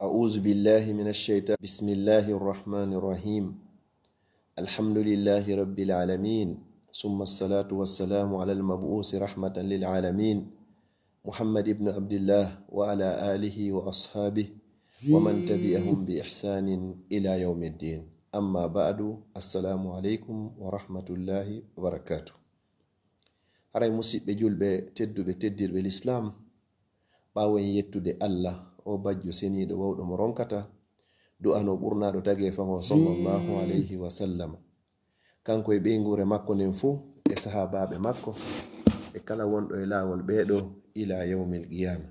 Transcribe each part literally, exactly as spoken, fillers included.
أعوذ بالله من الشيطان. بسم الله الرحمن الرحيم. الحمد لله رب العالمين. ثم الصلاة والسلام على المبعوث رحمة للعالمين، محمد بن عبد الله، وعلى آله وأصحابه ومن تبعهم بإحسان إلى يوم الدين. أما بعد، السلام عليكم ورحمة الله وبركاته. Haray, musiɓɓe julɓe tedduɓe, teddirɓe lislaam, ɓaawo en yettude Allah, o bajjo seniiɗo wawɗo mo ronkata, du'ano ɓurnaaɗo tageefo on, sallallahu alayhi wa sallam, kanko e ɓeynguure makko nden fuu, e sahaabaaɓe makko, e kala wonɗo e laawol ɓeeɗo, ila yawmil qiyaama.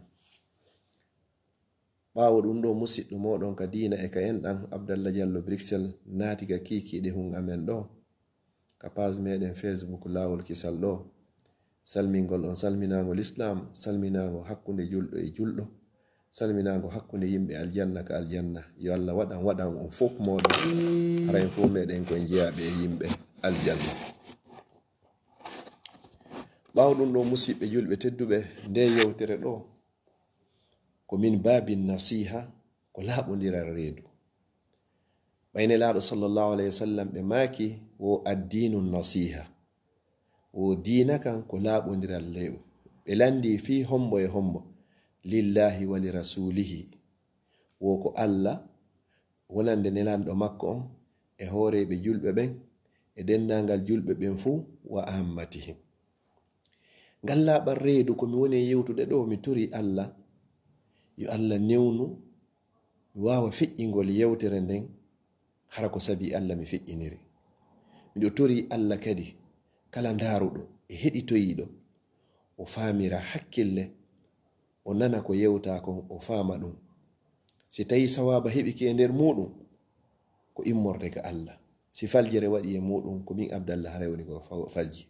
Ɓaawo ɗum ɗo, musiɗɗo mooɗon ka diina e ka enɗan, Abdallah Diallo Bruxelles, naati ka kiikiiɗe hun amen ɗo, ka page meɗen Facebook Laawol Kisal ɗo. Salmingol on salminaango lislaam, salminaango hakkunde julɗo e julɗo, salminaango hakkunde yimɓe aljanna ka aljanna. Yo Allah waɗan, waɗan on fof mooɗon. Hara en fof meɗen koye jeyaaɓe e yimɓe aljanna. Ɓaawo ɗum ɗo, musiɓɓe julɓe tedduɓe, nde yewtere ɗo ko min baabin nasiha, ko laaɓondiral reedu. Ɓay Nelaaɗo sallallahu alayhi wa sallam ɓe maaki, wo addiinu nasiha, wo diina kan ko laaɓondiral reedu. Ɓe lanndi fii hombo e hombo, lillahi wa li rasulihi, wo ko Allah, wonande Nelanɗo makko on, e hooreeɓe julɓe ɓen, e denndaangal julɓe ɓen fuu, wa ammatihim. Ngal laaɓal reedu ko mi woni e yewtude ɗo, mi tori Allah, yo Allah newnu, mi waawa feƴƴingol yewtere nden, hara ko sabi Allah mi feƴƴiniri. Miɗo tori Allah kadi, kala ndaaruɗo e heɗitoyiiɗo, o faamira hakkille, o nana ko yewtaa kon, o faama ɗum. Si tawii sawaaba heɓike e nder muuɗum, ko immorde ka Allah. Si faljere waɗi e muuɗum, ko min Abdallah hara woni ko fa-, falji.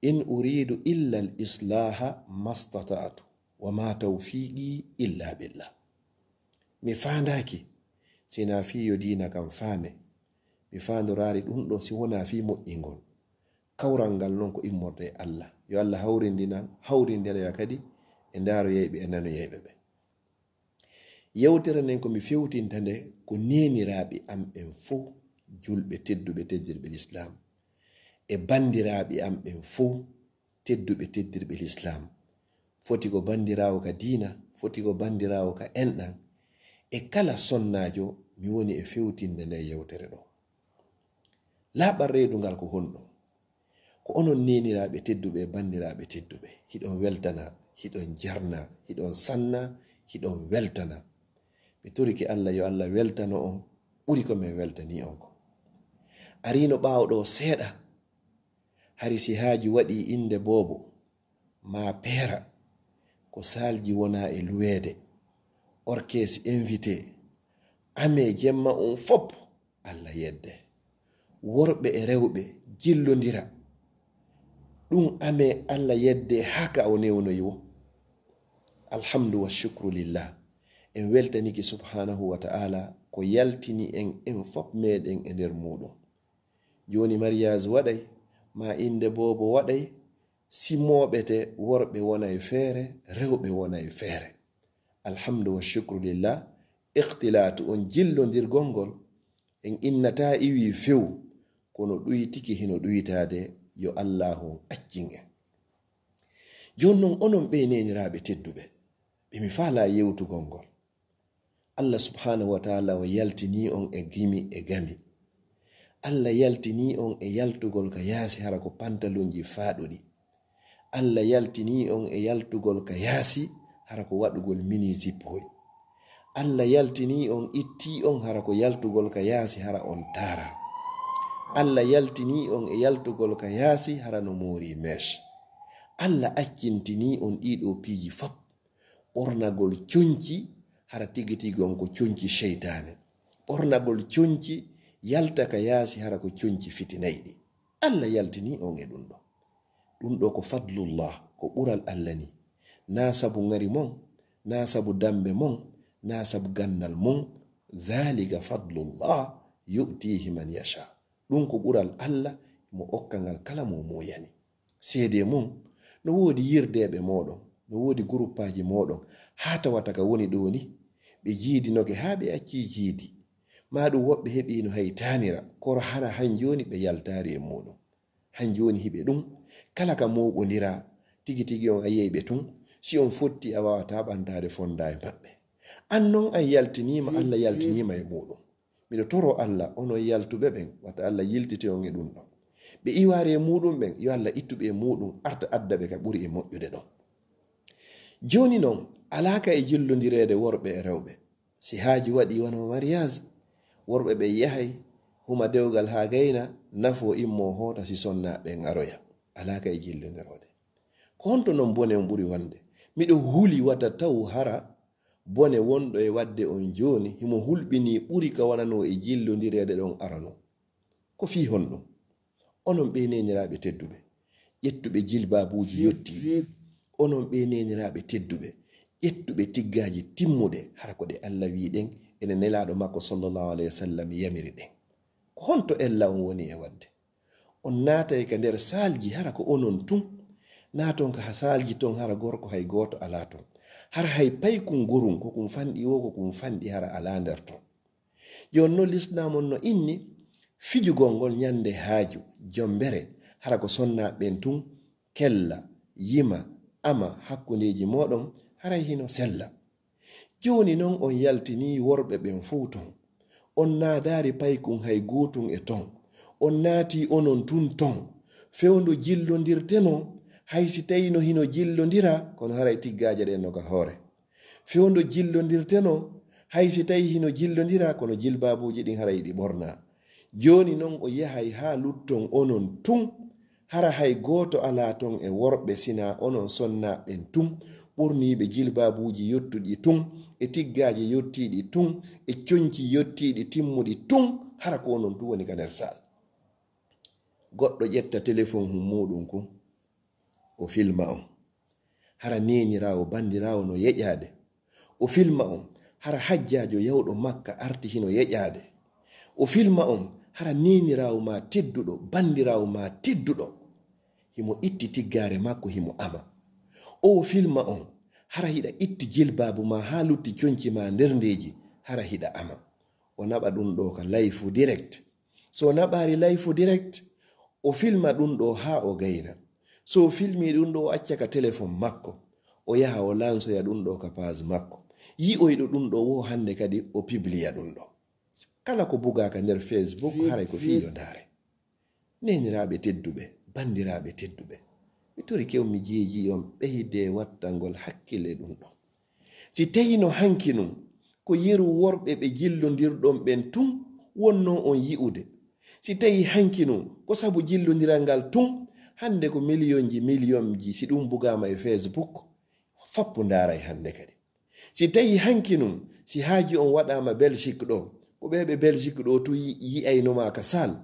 In uridu illa al islaha mastata'tu, wa ma tawfiqi illa billah. Mi faandaaki, si naa fii yo diina kan faame. Mi faandoraali ɗum ɗo si wonaa fii moƴƴingol. Kawral ngal non ko immorde e Allah. Yo Allah hawrindinan, hawrindinoya kadi e ndaaroyayɓe e nanoyayɓe ɓe. Yewtere nden ko mi fewtinta nde ko neeniraaɓe am ɓen fow, julɓe tedduɓe, teddirɓe lislaam, e banndiraaɓe am ɓen fow, tedduɓe, teddirɓe lislaam. Foti ko banndiraawo ka diina, foti ko banndiraawo ka enɗan, e kala sonnaajo, mi woni e fewtinde nde yewtere ɗo. Laaɓal reedungal ko honɗum? Ko onon neeniraaɓe tedduɓe e banndiraaɓe tedduɓe, hiɗon weltana, hiɗon jarna, hiɗon sanna, hiɗon weltana. Mi torike Allah yo Allah weltano on ɓuri ko min weltanii on kon. Ariino ɓaawo ɗo seeɗa, hari si haaju waɗii innde boobo, maa peera, ko saalji wonaa e luweede, orkees invité, amee jemma on fop, Allah yedde. Worɓe e rewɓe jillondira. Ɗum amee Allah yedde haa ka o newnoyi wo. Alhamdu wa shukru lillah. En weltanike subhanahu wa ta'ala ko yaltini en, en fop meɗen e nder muɗum. Jooni mariage waɗay, maa innde boobo waɗay, si mooɓete worɓe wonay feere, rewɓe wonay feere. Alhamdu wa shukru lillah, ikhtilaatu on jillondirgol ngol, en innataa iwi few, kono ɗuytiki hino ɗuytaade, yo Allaahu on accin en. Jooni non, onon ɓee neeniraaɓe tedduɓe, ɓe mi faalaa yewtugol ngol. Allah subhanahu wa ta'ala o yaltinii on e gimi e gami. Allah yaltinii on e yaltugol ka yaasi hara ko pantalonji faaɗuɗi. Allah yaltinii on e yaltugol ka yaasi hara ko waɗugol mini zippoy. Allah yaltinii on, ittii on hara ko yaltugol ka yaasi hara on taara. Allah yaltinii on e yaltugol ka yaasi hara no moori mèche. Allah accintinii on ɗii ɗoo piiji fop. Ɓornagol conci hara tigi tigi on ko conci seytaane. Ɓornagol conci yalta ka yaasi hara ko conci fitinayɗi. Allah yaltinii on e ɗum ɗo. Ɗum ɗo ko fadlullah, ko ɓural Allah ni. Naa sabu ŋari mon, naa sabu dambe mon, naa sabu ganndal mon. Dhalika fadlullah yu'tihi man yasha. Ɗum ko ɓural Allah, mo okka ngal kala mo muuyani. Seedee mum, no woodi yirdeeɓe mooɗon, no woodi guruppaaji mooɗon, haa tawata ka woni ɗoo ni, Ɓe jiidinoke haa ɓe accii jiidi. Maa ɗum woɓɓe heɓiino hay taanira, kono hara han jooni ɓe yaltaari e muuɗum. Han jooni hiɓe ɗum, kala ka mooɓondira, tigi tigi on a yiyay ɓe tun. Si on fotti, a waawataa ɓantaade fonda e maɓɓe. An non an yaltiniima, Allah yaltiniima e muuɗum. Miɗo toroo Allah, onon yaltuɓe ɓen, wata Allah yiltite on e ɗum ɗon. Ɓe iwaare e muuɗum ɓen, yo Allah ittu ɓe e muuɗum, arta adda ɓe ka ɓuri e moƴƴude ɗon. Jooni non, alaaka e jillondireede worɓe e rewɓe. Si haaju waɗi wano mariage, worɓe ɓen yahay, huma dewgal haa gayna, nafo immo hoota si sonnaaɓe ɓen aroya. Alaaka e jillondiroode. Ko honto non bone on ɓuri wonde? Miɗo huli wata taw hara bone wonɗo e waɗde on jooni, himo hulɓinii ɓuri ka wananoo e jillondireede ɗon arano. Ko fii honɗum? Onon ɓee neeniraaɓe tedduɓe, ƴettuɓe jilbaabuuji yottiiɗi. Onon ɓee neeniraaɓe tedduɓe, ƴettuɓe tiggaaji timmuɗe, hara ko ɗe Allah wi'i ɗen, ene Nelaaɗo makko sallallahu alayhi wa sallam yamiri ɗen. Ko honto ella on woni e waɗde? On naatay ka nder saalji, hara ko onon tun. Naaton ka saalji ton, hara gorko hay gooto alaa ton. Hara hay paykun gorun, ko kun fanɗi woo, ko kun fanɗi, hara alaa nder ton. Jooni non, Lislaam on no inni fijugol ngol ɲande haaju, jombere, hara ko sonnaaɓe ɓen tun, kella, yima, ama, hakkundeeji mooɗon, haray hino sella. Jooni non on yaltinii worɓe ɓen fow ton. On naadaari paykun hay gootun e ton. On naatii onon tun ton. Fewndo jillondirtenoo, hay si tawii no hino jillondira, kono haray tiggaaje ɗen no ka hoore. Fewndo jillondirtenoo, hay si tawii hino jillondira, kono jilbaabuuji ɗin haray ɗi ɓornaa. Jooni non o yahay haa lutton onon tun. Hara hay gooto alaa ton e worɓe, sinaa onon sonnaaɓe ɓen tun, ɓorniiɓe jilbaabuuji yottuɗi tun, e tiggaaje yottiiɗi tun, e conci yottiiɗi timmuɗi tun, hara ko onon tun woni ka nder saal. Goɗɗo ƴetta telefon hun muuɗum kun, o filma on. Hara neeniraawo, banndiraawo no yeƴaade. O filma on, hara hajjaajo yawɗo Makka arti hino yeƴaade. O filma on, hara neeniraawo maa tedduɗo, banndiraawo maa tedduɗo, himo itti tiggaare makko, himo ama. O filma on, hara hiɗa itti jilbaabu maa haa lutti conci maa nder ndeeji, hara hiɗa ama. O naɓa ɗum ɗoo ka live direct. So o naɓaari live direct, o filma ɗum ɗoo haa o gayna. So o filmii ɗum ɗoo, o acca ka telefon makko, o yaha o lansoya ɗum ɗoo ka page makko. Yi'oyɗo ɗum ɗoo woo hannde kadi o publia ɗum ɗoo. Kala ko bugaa ka nder Facebook, haray ko fii yo ndaare. Neeniraaɓe tedduɓe, banndiraaɓe tedduɓe, mi torike on, mi jeejii on, ɓeydee wattangol hakkille ɗum ɗoo. Si tawii no hanki nun ko yeru worɓe ɓe jillondirɗon ɓen tun wonnoo on yi'ude, si tawii hanki nun ko sabu jillondiral ngal tun, hannde ko miliyonji miliyonji, si ɗum bugaama e Facebook, fappu ndaaray hannde kadi. Si tawii hanki nun, si haaju on waɗaama Belgique ɗoo, ko ɓee ɓe Belgique ɗoo tun yi-, yi'ayno maa ka saal.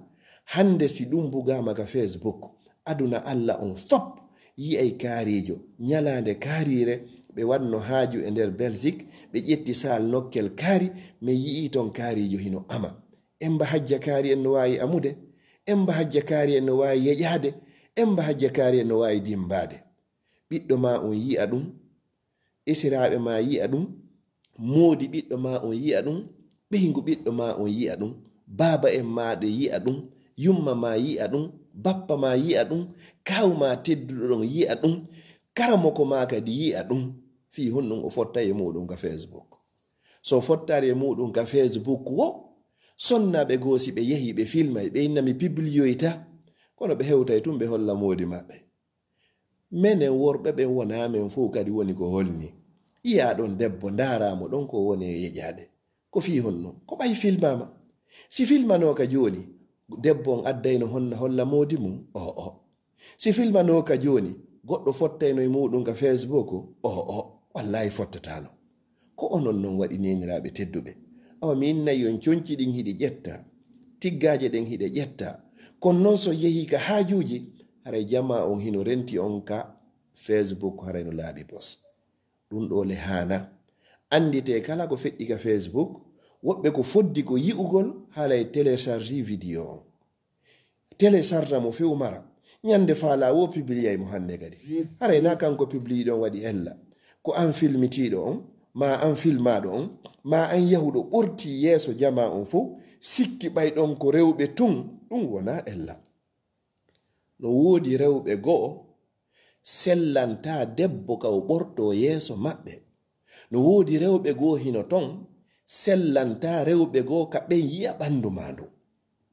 Hannde si ɗum bugaama ka Facebook, aduna Alla on fop yi'ay kaariijo. Ɲalaande kaariire, ɓe waɗno haaju e nder Belgique, ɓe ƴetti saal nokkel kaari, men yi'ii ton kaariijo hino ama. Emba hajja kaari en no waawi amude, emba hajja kaari en no waawi yeƴaade, emba hajja kaari en no waawi dimmbaade. Ɓiɗɗo maa on yi'a ɗum, esiraaɓe maa yi'a ɗum, moodi ɓiɗɗo maa on yi'a ɗum, ɓeyngu ɓiɗɗo maa on yi'a ɗum, baaba en maaɗa yi'a ɗum, yumma maa yi'a ɗum, bappa maa yi'a ɗum, kaaw maa tedduɗo ɗon yi'a ɗum, karamoko maa kadi yi'a ɗum. Fii honɗum o fottay e muuɗum ka Facebook? So o fottaali e muuɗum ka Facebook wo, sonnaaɓe goo si ɓe yehii ɓe filmay, ɓe inna mi pibliyoyta, kono ɓe hewtay tun ɓe holla moodi maɓɓe. Menen worɓe ɓen wonaa men fow kadi woni ko holni. Yi'aa ɗon debbo, ndaaraa mo ɗon ko woni e yeƴaade. Ko fii honno? Ko ɓay filmaama. Si filmanooka jooni, debbo on addayno honna holla moodi mum? O'o. Si filmanooka jooni, goɗɗo fottayno e muuɗum ka Facebook? O'o. Wallaahi fottataano. Ko onon non waɗi neeniraaɓe tedduɓe. Awa mi innay on conci ɗin hiɗi ƴetta, tiggaaje ɗen hiɗe ƴetta. Kono non so yehii ka haajuuji, haray jamaa on hino renti on ka Facebook, haray no laaɓi pos. Ɗum ɗoo le haana. Annditee kala ko feƴƴi ka Facebook, woɓɓe ko foddi ko yi'ugol, haalay télécharge vidéo on. Télécharge mo few mara. Ɲande faalaa woo pibliyay mo hannde kadi. Haray naa kanko pibliyiiɗo on waɗi ella. Ko an filmitiiɗo on, maa an filmaaɗo on, ma an yahuɗo ɓortii yeeso jamaa on fow, sikki ɓay ɗon ko rewɓe tun, ɗun wonaa ella. No woodi rewɓe go'o sellantaa debbo ka o ɓortoo yeeso maɓɓe. No woodi rewɓe goo hino ton sellantaa rewɓe goo ka ɓen yi'a ɓandu maa ndun.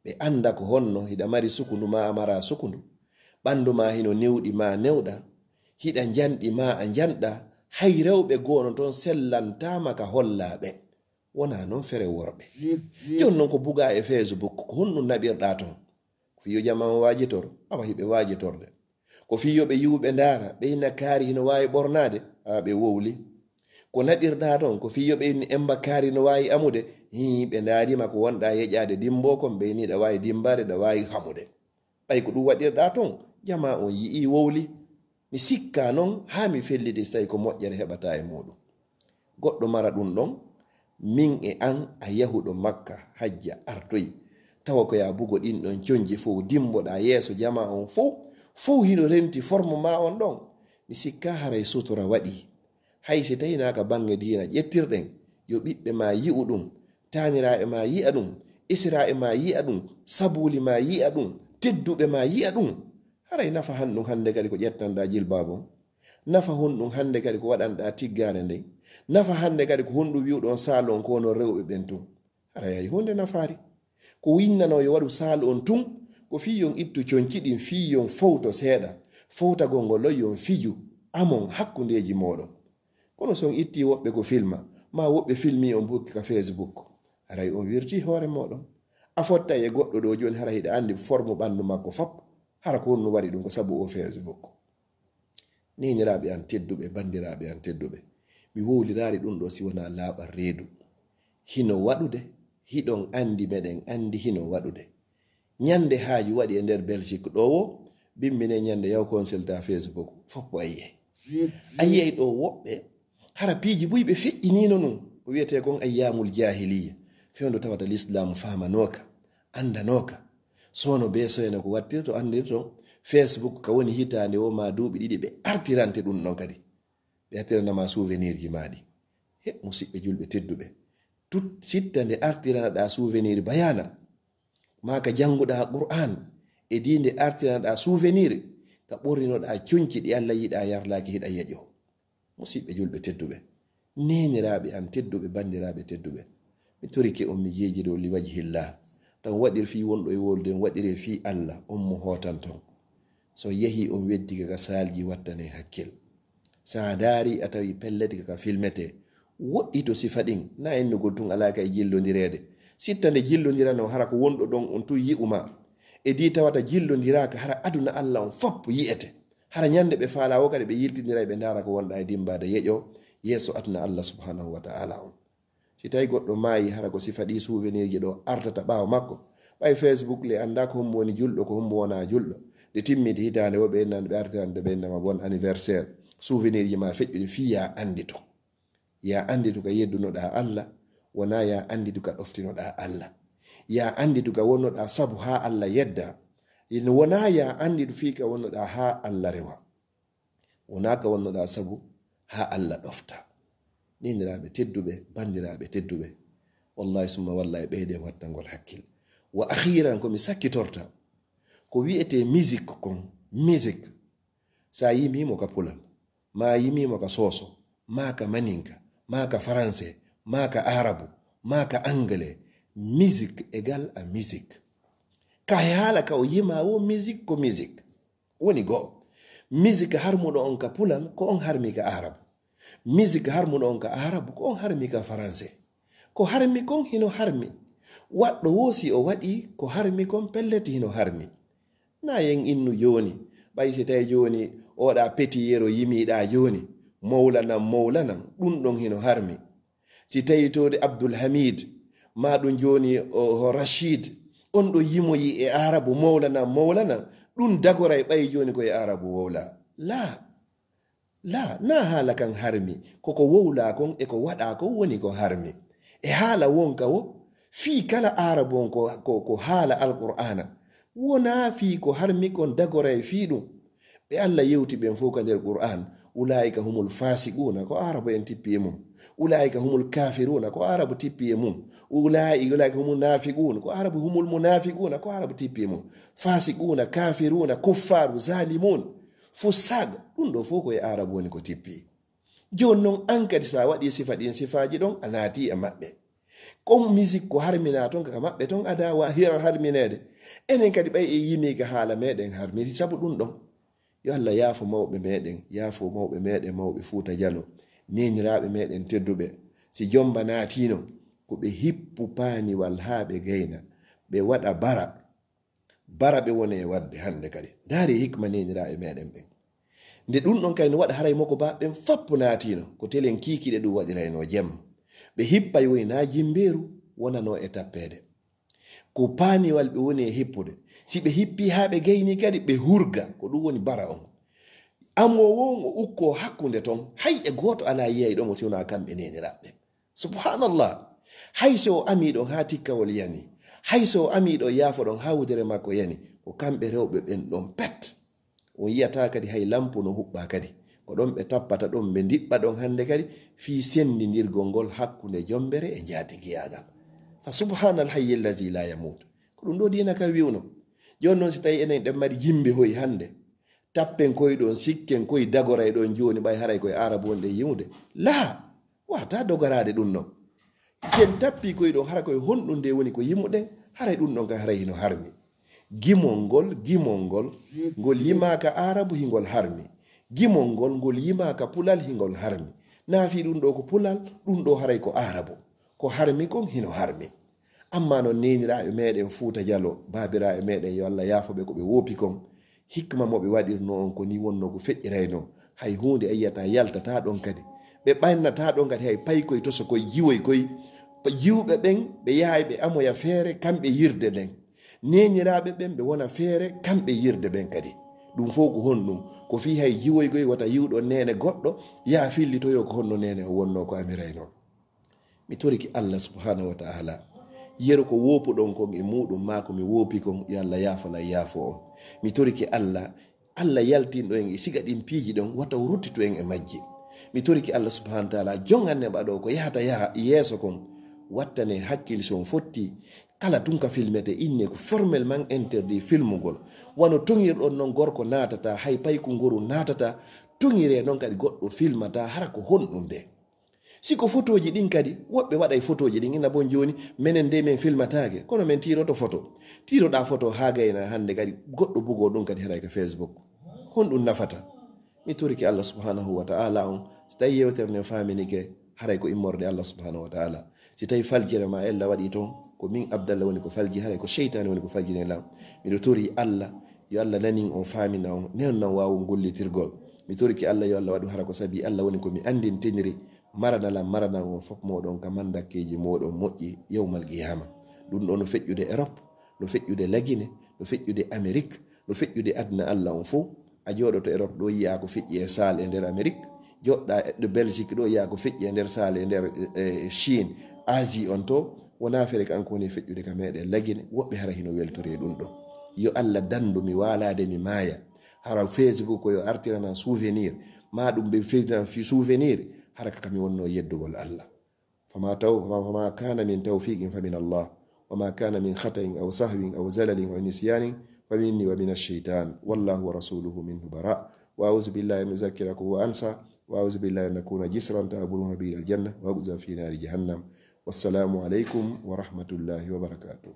Ɓe annda ko honno hiɗa mari sukundu maa a maraa sukundu, ɓandu maa hino newɗi maa newɗa, hiɗa njanɗi maa a njanɗaa, hay rewɓe goo no ton sellantaa ma ka hollaa ɓe. Wonaa non fere worɓe. Jooni non ko bugaa e Facebook, ko honɗun naɓirɗaa ton? Ko fii yo jamaa on waajitor, awa hiɓe waajitorde. Ko fii yo ɓe yi'u ɓe ndaara, ɓe inna kaari hino waawi ɓornaade, haa ɓe wowli. Ko naɓirɗaa ton, ko fii yo ɓe inna emba kaari no waawi amude, hii, ɓe ndaari ma ko wonɗaa yeƴaade dimboo kon, ɓe inna hiɗa waawi dimbaade, hiɗa waawi hamude. Ɓay ko ɗun waɗirɗaa ton, jamaa on yi'ii wowli. Mi sikkaa non haa mi felliti si tawii ko moƴƴere heɓataa e muuɗun. Goɗɗo mara ɗun ɗon, min e an a yahuɗo Makka, hajja artoyi, tawa ko yaa bugo ɗin ɗon conji fow, dimboɗaa yeeso jamaa on fow, fow hino renti forme maa on ɗon. Mi sikkaa haray sutura waɗii. Hay si tawii naa ka baŋŋe diina ƴettirɗen, yo ɓiɓɓe maa yi'u ɗun, taaniraaɓe maa yi'a ɗun, esiraaɓe maa yi'a ɗun, sabuuli maa yi'a ɗun, tedduɓe maa yi'a ɗun. Haray nafa honɗun hannde kadi ko ƴettanɗaa jilbaabu on? Nafa honɗun hannde kadi ko waɗanɗaa tiggaare nden? Nafa hannde kadi ko honɗun wi'uɗon saalon ko onon rewɓe ɓen tun? Haray hay huunde nafaali. Ko winnanoo yo waɗu saal on tun, ko fii yo on ittu conci ɗin, fii yo on fowto seeɗa. Fowtagol ngol ɗon yo on fiju, amon hakkundeeji mooɗon. Kono si on ittii woɓɓe ko filma, maa woɓɓe filmii on bukki ka Facebook, haray on wirtii hoore mooɗon. A fottay e goɗɗo ɗoo jooni, hara hiɗa anndi forme ɓandu makko fop, hara ko honɗun waɗi ɗun? Ko sabu oo Facebook. Neeniraaɓe an tedduɓe, banndiraaɓe an tedduɓe, mi wowliraali ɗun ɗoo si wonaa laaɓal reedu. Hino waɗude, hiɗon anndi, meɗen anndi hino waɗude. Ñannde haaju waɗi e nder Belgique ɗoo woo, bimmine ñannde yaw consulta Facebook, foppo a yi'ay. A yi'ay ɗoo woɓɓe, hara piiji buy ɓe feƴƴiniino nun, ko wi'etee kon ayyaamul jaahiliyya, fewndo tawata lislaamu faamanooka, anndanooka. Soono bee soyano ko wattirto, anndirto, Facebook ka woni hitaande woo maa duuɓi ɗiɗi ɓe artirante ɗun ɗon kadi. Ɓe artirana maa souvenir ji maa ɗi. He, musiɓɓe julɓe tedduɓe, tut-, sitta nde artiranaɗaa souvenir bayaana, maa ka jannguɗaa Qur'aan, e dii nde artiranaɗaa souvenir ka ɓorninoɗaa conci ɗi Alla yiɗaa yarlaaki hiɗa yeƴoo. Musiɓɓe julɓe tedduɓe, neeniraaɓe an tedduɓe, banndiraaɓe tedduɓe, mi torike on, mi jeejidoo li wajhillah, tan waɗir fii wonɗo e wowlude, on waɗiree fii Alla, on mo hootanton. So yahii on weddike ka saalji, wattanee hakkil. Sa ndaari a tawi pellet ka, ka filmetee, woɗɗito sifa ɗin, na ennugol tun alaa ka e jillondireede. Sitta nde jillondiranoo, hara ko wonɗo ɗon on tun yi'u maa. E dii tawata jillondiraaka, hara aduna Alla on fop yi'ete. Hara ñande ɓe faalaa woo kadi ɓe yiltindiray, ɓe ndaara ko wonɗaa e dimbaade yeƴoo yeeso aduna Alla subhanahu wa ta'ala on. Si tawi goɗɗo maayi, hara ko sifa ɗii souvenir ji ɗoo artata ɓaawo makko. Ɓay Facebook le anndaa ko hombo woni julɗo, ko hombo wonaa julɗo. Nde timmiti hitaande woo ɓe innan ɓe artirante ɓe innama bon anniversaire. Souvenir ji maa feƴƴuɗi fii yaa anndito. Yaa annditu ka yeddunoɗaa Alla, wonaa yaa annditu ka ɗoftinoɗaa Alla. Yaa annditu ka wonnoɗaa sabu haa Alla yedda. Ina wonaa yaa annditu fii ka wonnoɗaa haa Alla rewa. Wonaa ka wonnoɗaa sabu haa Alla ɗofta. Neeniraaɓe tedduɓe, banndiraaɓe tedduɓe, wallahi summa wallahi ɓeyden wattangol hakkil. Wa akhiran, ko mi sakkitorta, ko wi'etee musique kon, musique, sa yimii mo ka pulal, maa yimii mo ka sooso, maa ka maninka, maa ka faranse, maa ka arabu, maa ka angle, musique égal à musique. Ka haala ka o yimaa woo, musique ko musique. Woni go'o. Misik harmuɗo on ka pulal, ko on harmi ka aarabu. Misik harmuɗo on ka aarabu, ko on harmi ka faranse. Ko harmi kon hino harmi. Waɗɗo woo si o waɗi ko harmi kon, pellet hino harmi. Na yen innu jooni, ɓay si tawi jooni oɗa Petit Yero yimiɗa jooni, mowlanan, mowlanan, ɗun ɗon hino harmi. Si tawi towde Abdul Hamid, maa ɗun jooni o, o Rashid, on ɗo yimoyi e Aarabu, mowlana, mowlana, ɗun dagoray ɓay jooni ko e Aarabu wowla. Laa, laa, naa haala kan harmi, ko ko wowlaa kon e ko waɗaa kon woni ko harmi. E haala wonka wo, fii kala Aarabu on ko, ko, ko haala Alqur'aana, wonaa fii ko harmi kon dagoray fii ɗun. Ɓe Alla yewti ɓen fow ka nder Qur'aan, Ulaa'ika humul faasiquuna, ko Aarabu en tippi e mum. Ulaa'ika humul kaafiruuna, ko Aarabu tippi e mum. Ulaa'i-, ulaa'ika humul naafiquun, ko Aarabu, humul munaafiquuna, ko Aarabu tippi e mum. Faasiquuna, kaafiruuna, kuffaaru, zaalimuun, fussaaq, ɗum ɗo fof ko e Aarabu woni ko tippi. Jooni noon, aan kadi, so a waɗii sifa ɗiin sifaaji ɗoon, a naatii e maɓɓe. Kon misik ko harminaa toon ka maɓɓe toon, adaa wa hira harmineede. Enen kadi, ɓay en yimii ka haala meeɗen harmiri sabu ɗum ɗoon. Yo Allah yaafo mawɓe meeɗen, yaafo mawɓe meeɗen, mawɓe Fuuta Jalo, neeniraaɓe meeɗen tedduɓe. Si jommba naatiino, ko ɓe hippu paaniwal haa ɓe gayna, ɓe waɗa bara. Bara ɓe woni e waɗde hannde kadi. Ndaari hikma neeniraaɓe meeɗen ɓen. Nde ɗum ɗon kadi no waɗa haray moko ba ɓen fappo naatiino, ko telen kiikiiɗe ɗum waɗiraynoo jemma. Ɓe hippay woy naa jimbeeru wonanoo e tappeede. Ko paaniwal ɓe woni e hippude. Si ɓe hippii haa ɓe gaynii kadi, ɓe hurga. Ko ɗum woni bara on. Amoowo on o ukkoo hakkunde ton, hay e gooto alaa yiyayɗo mo si wonaa kamɓe neeniraaɓe. Subhanallah. Hay so o amii ɗon haa tikkawol yani, hay so o amii ɗo yaafo ɗon haa wudere makko yani, ko kamɓe rewɓe ɓen ɗon pet. On yiyataa kadi hay lampu no huɓɓaa kadi. Ko ɗon ɓe tappata ɗon, ɓe ndiɓɓa ɗon hannde kadi, fii senndindirgol ngol hakkunde jombere e njaatigiyaagal. Fa subhanal hayyi allazi la yamut. Ko ɗum ɗo diina ka wi'uno. Jooni noon, si tawii enen ɗen mari jimbe hoy hannde, tappen koy ɗon, sikken koy, dagoray ɗon jooni, ɓay haray koye Aarabu wonɗen yimude. Laa, wata dogoraade ɗum noon. Si en tappii koy ɗon, hara koye honɗum nde woni ko yimuɗen, haray ɗum ɗon kay haray hino harmi. Gimol ngol, gimol ngol, ngol yimaaka Aarabu, hingol harmi. Gimol ngol, ngol yimaaka Pulal, hingol harmi. Naa fii ɗum ɗo ko Pulal, ɗum ɗo haray ko Aarabu. Ko harmi kon, hino harmi. Amma noon, neeniraaɓe meeɗen Fuuta Jalo, baabiraaɓe meeɗen, yo Allah yaafo ɓe ko ɓe woopi kon, hikma mo ɓe waɗirnoo on ko nii wonnoo ko feƴƴiraynoo. Hay huunde a yiyataa yaltataa ɗon kadi. Ɓe ɓannataa ɗon kadi hay paykoy, tosokoy, jiwoy koy. Pa-, jiwɓe ɓen, ɓe yahay ɓe amoya feere, kamɓe yirde nden. Neeniraaɓe ɓen, ɓe wona feere, kamɓe yirde ɓen kadi. Ɗum fof ko honɗum? Ko fii hay jiwoy koy, wata yiwɗo neene goɗɗo, yaa fillitoyoo ko honno neene o wonnoo ko amiraynoo. Mi torike Allah subhanahu wa ta'ala, yeru ko woopuɗon kon e muɗum, maa ko mi woopi kon, yo Allah yaafo lan yaafo on. Mi torike Allah, Allah yaltinɗo en e siga ɗin piiji ɗon, wata o ruttitu en e majji. Mi torike Allah subhanahu wa ta'ala, jonganne ɓaɗo ko yahata yaha yeeso kon, wattane hakkil si on fotti, kala tun ka filmete inne ko formellement interdit filmugol. Wano toŋirɗon non gorko naatata, hay payku ngoru naatata, toŋire non kadi goɗɗo filmata, hara ko honɗum de? Si ko fotooji ɗin kadi, woɓɓe waɗay fotooji ɗin, ina bon jooni, menen de min filmataake, kono min tiiroto foto. Tiiroɗaa foto haa gayna hannde kadi, goɗɗo bugoo ɗum kadi haray ka Facebook. Honɗum nafata? Mi torike Allah subhanahu wa ta'ala on, si tawi yewtere nden faaminike, haray ko immorde Allah subhanahu wa ta'ala. Si tawi faljere ma ella waɗi toon, ko min Abdallah woni ko falji, haray ko seytaane woni ko faljini lan. Miɗo tori Allah, yo Allah nanin on, faamina on, newnan waawon gollitirgol. Mi torike Allah, yo Allah waɗu hara ko sabi Allah woni ko mi anndintiniri, marana lan, marana on fof mooɗon ka mandakkeeji mooɗon moƴƴi yawmal qiyaama. Ɗum ɗo no feƴƴude Europe, no feƴƴude Lagine, no feƴƴude Amérique, no feƴƴude aduna Allah on fof. A jooɗoto Europe ɗo, yi'aa ko feƴƴi e saal e nder Amérique. Jooɗɗaa e ɗo Belgique ɗo, yi'aa ko feƴƴi e nder saal e nder, e, e Chine, Asie on to. Wonaa feere ko an ko woni feƴƴude ka meeɗen Lagine. Woɓɓe hara hino weltori e ɗum ɗo. Yo Allah dandu mi waalaade mi maaya. Hara Facebook ko yo artirana souvenir. Maa ɗum ɓe feƴƴinan fi souvenir. Hara ka mi wonno yeddugol Allah. فما تو-، فما، فما كان من توفيق فمن الله، وما كان من خطأ أو سهو أو زلل أو نسيان فمني ومن الشيطان، والله ورسوله منه براء. وأعوذ بالله أن أذكركم وأنسى، وأعوذ بالله أن أكون جسرا تعبرون به إلى الجنة وأقذف في نار جهنم. والسلام عليكم ورحمة الله وبركاته.